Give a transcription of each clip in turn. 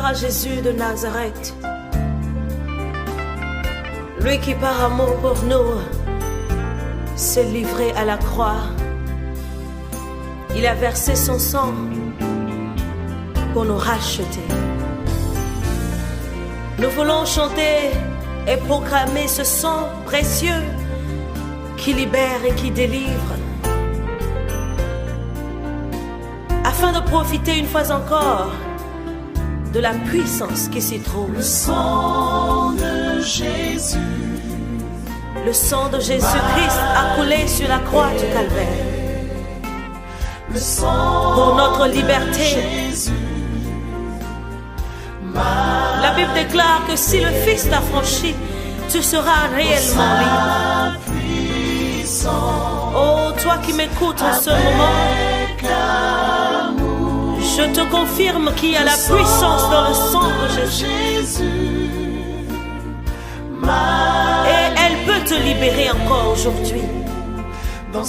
Gloire à Jésus de Nazareth. Lui qui par amour pour nous s'est livré à la croix. Il a versé son sang pour nous racheter. Nous voulons chanter et proclamer ce sang précieux qui libère et qui délivre. Afin de profiter une fois encore de la puissance qui s'y trouve. Le sang de Jésus. Le sang de Jésus-Christ a coulé sur la croix du Calvaire. Le sang Pour notre liberté. De Jésus. La Bible déclare que si le Fils t'affranchit, tu seras réellement libre. Oh, toi qui m'écoutes en ce moment, je te confirme qu'il y a la puissance dans le sang de Jésus. Et elle peut te libérer encore aujourd'hui. Le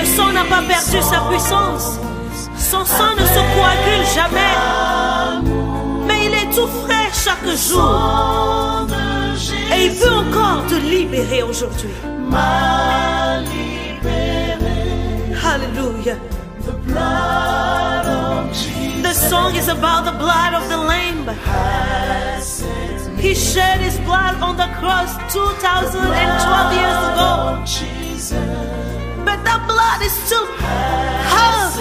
sang n'a pas perdu sa puissance. Son sang ne se coagule jamais. Mais il est tout frais chaque jour. Et il peut encore te libérer aujourd'hui. Hallelujah. The song is about the blood of the Lamb. He shed his blood on the cross 2012 years ago. But that blood is still have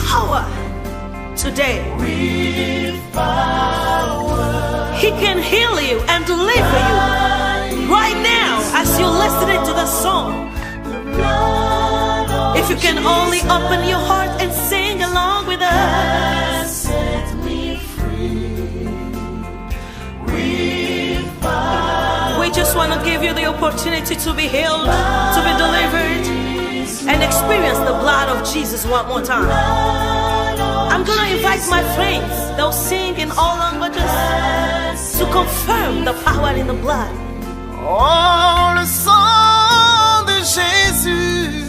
power today. He can heal you and deliver you right now as you're listening to the song. If you can only open your heart and sing along with us. We just want to give you the opportunity to be healed, to be delivered, and experience the blood of Jesus one more time. I'm gonna invite my friends, they'll sing in all languages to confirm the power in the blood. Oh, le sang de Jésus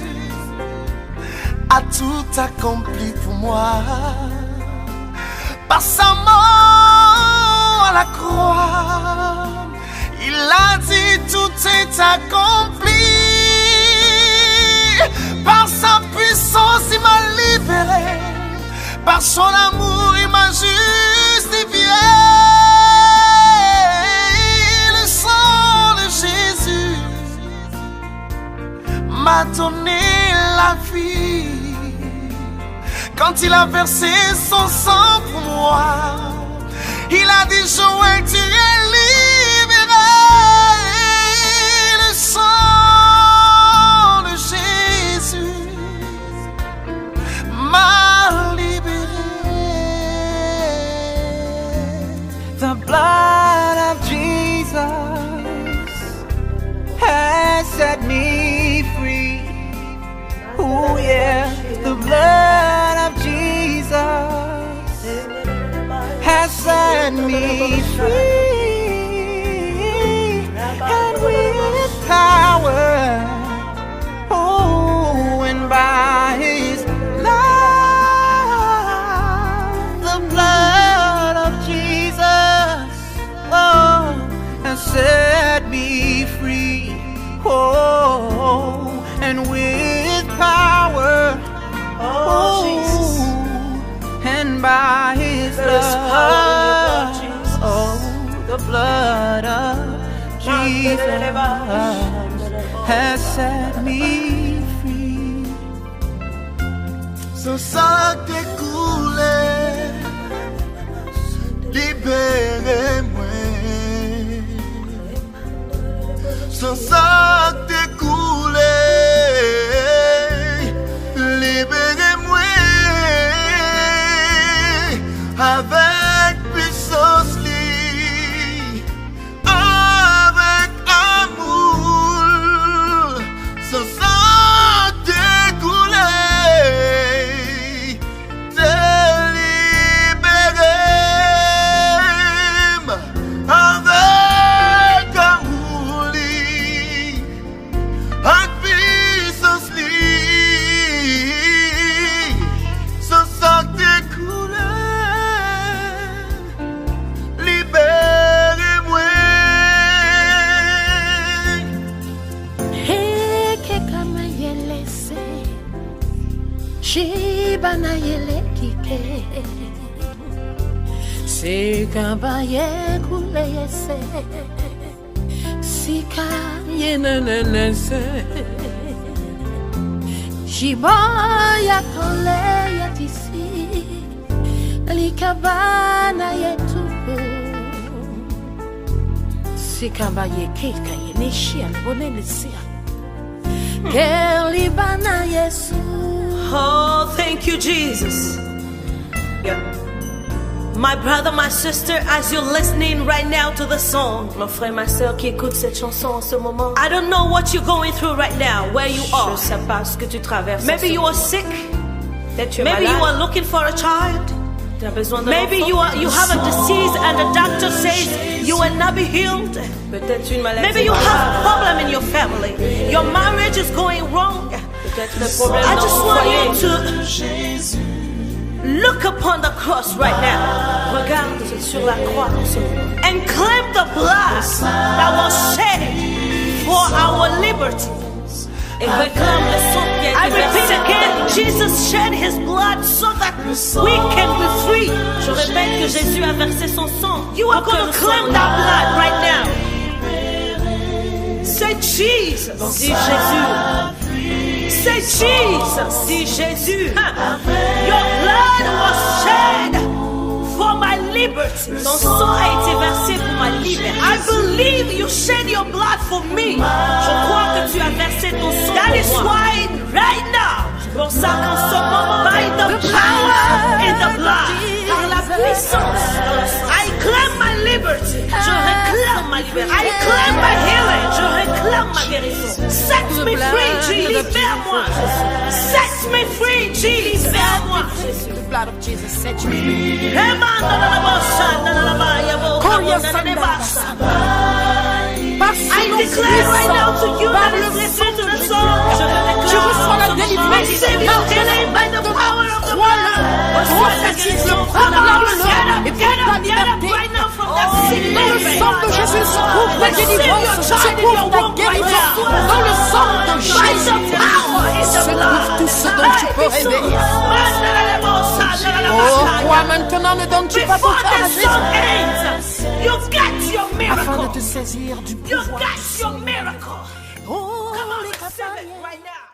a tout accompli pour moi. Par sa mort à la croix, il a dit tout est accompli. Par sa puissance, il m'a libéré. Par son amour, il m'a justifié. Le sang de Jésus m'a donné la vie. Quand il a versé son sang pour moi, il a dit Joël, tu es libéré. Le sang de Jésus m'a libéré. The blood of Jesus has set me free. Oh yeah, the blood of Jesus has set me free, and with power, oh, and by His love, the blood of Jesus, oh, has set me free, oh, and with power, Oh, Jesus. and by His There is power in your blood, love, Jesus. oh, the blood of Jesus has set me free. Son sang te koule, libérez-moi. Son sang te koule, libérez-moi. Avec puissance, li, avec amour. Son sang te koule, te libéré avec amour. li. Libana yele kike. Sikaba ye kule yese. Sika ye nenenese. Shiba ya kole ya tisi. Likabana yetupu. Sikaba ye keka ye nishia bonenisia. Kelibana Yesu. Oh, thank you, Jesus. My brother, my sister, as you're listening right now to the song, Mon frère, ma soeur qui écoute cette chanson en ce moment, I don't know what you're going through right now, where you je are. ne sais pas ce que tu traverses. en Maybe ce you are moment. sick. Peut-être tu es Maybe you malade. are looking for a child. Tu as besoin d'un Maybe enfant. you have a disease and the doctor says you will not be healed. Peut-être une maladie. Maybe you have problem in your family. Your marriage is going wrong. Peut-être des problèmes I dans just ton want foyer. you to look upon the cross right now Regarde sur la croix en ce moment. and claim the blood that was shed for our liberty. Et réclame le sang qui a I été repeat versé pour ta again, liberté. Jesus shed his blood so that we can be free. Je répète que Jésus a versé son sang. You are pour que going nous to claim soyons that blood right now. Say Jesus. Dis Jésus. Say Jesus. Dis Jésus. Your blood was shed for my liberty. Ton sang a été versé pour ma liberté. I believe you shed your blood for me. Je crois que tu as versé ton sang That is pour moi. why right now, C'est pour ça qu'en ce moment, by the power in the blood, par la puissance dans le sang, I claim my liberty. je réclame ma liberté. I claim my healing. Je réclame ma guérison. Set me free, Jesus. Libère-moi, Jésus. Set me free, Jesus. Libère-moi, Jésus. The blood of Jesus set you free. Par I son nom declare right now to you par that le is listening to the sang song. Je Je reçois la délivrance. Receive your healing by the power of the Crois-le, blood. prophétise-le, Come on, proclame-le get up, et get prends ta up, get up liberté. right now from that Dans le sick sang de bed. Jésus se trouve ta Receive délivrance, your se child in trouve your ta womb right guérison. now. Dans le sang de By Jésus the power in se the trouve blood. tout ce dont tu peux rêver. Oh, crois maintenant, ne donnes-tu pas ton Before cœur à the Jésus song ends, you got your afin de miracle. te saisir du You pouvoir. got your miracle. Come on, receive it right now.